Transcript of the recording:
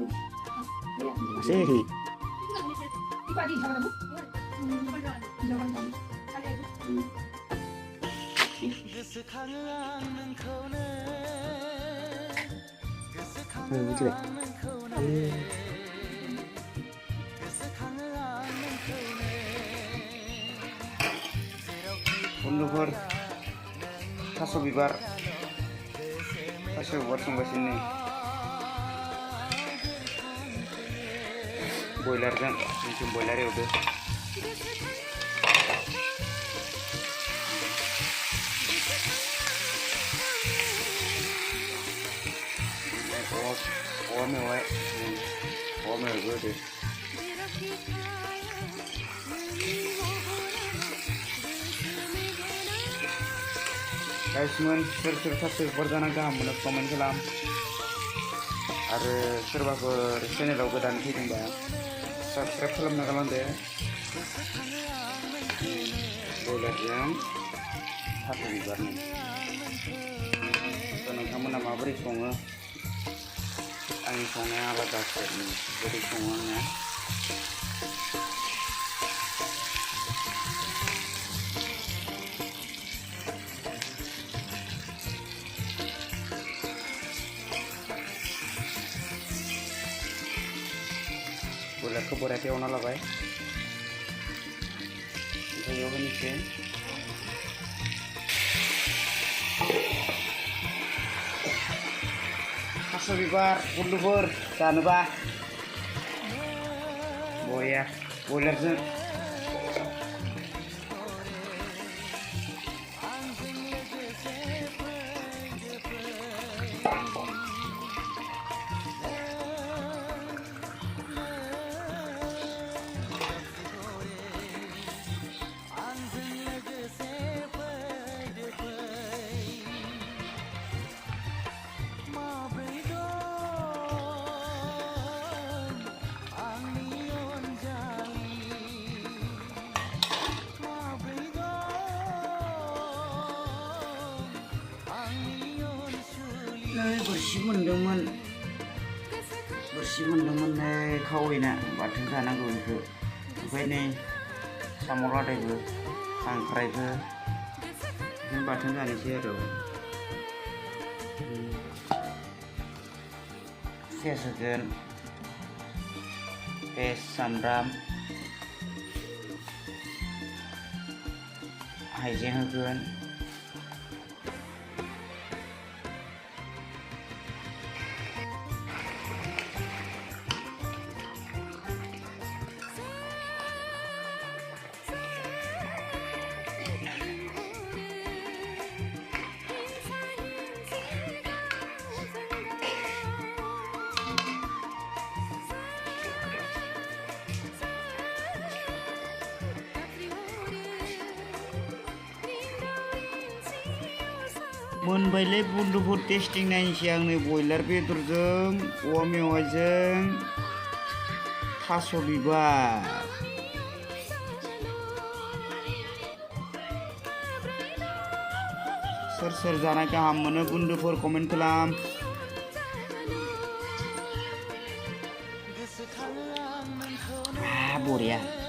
Masih. Gitu deh. Bundufur taso bibar संगासिनो बयलारजों जों बयलार एवदो औवा मेवाइबो होदो गाइसमोन सोर थास' बिबार जाना गाहाम मोनो कमेन्ट खालाम आरो सोरबाफोर चेनेलाव गोदान फैदोंबा साबस्क्राइब खालामना गालांदो बयलारजों थास' बिबारनि नोंथांमोना माबोरै सङो आंनि संनाया आलादासो बोरै सङो आङो बयलारखौ बरायते एवना लाबाय ओमफ्राय बेयाव होनोसै थास' बिबार बुन्दुफोर जानोबा बया बयलारजों बोरसि मोनदोंमोन खावैना बाथोन जानांगौ बेखौ ओमफ्राय नै साम' लादायबो खांख्राइबो बाथोन जानोसै आरो पियास होगोन पियास सामब्राम हाइजें होगोन मोनबायलै बुन्दुफोर टेस्टिं नायनोसै आं नै बयलार बेदरजों औवा मेवाइजों थास' बिबार सोर जाना गाहाम मोनो बुन्दुफोर कमेन्ट खालाम बरिया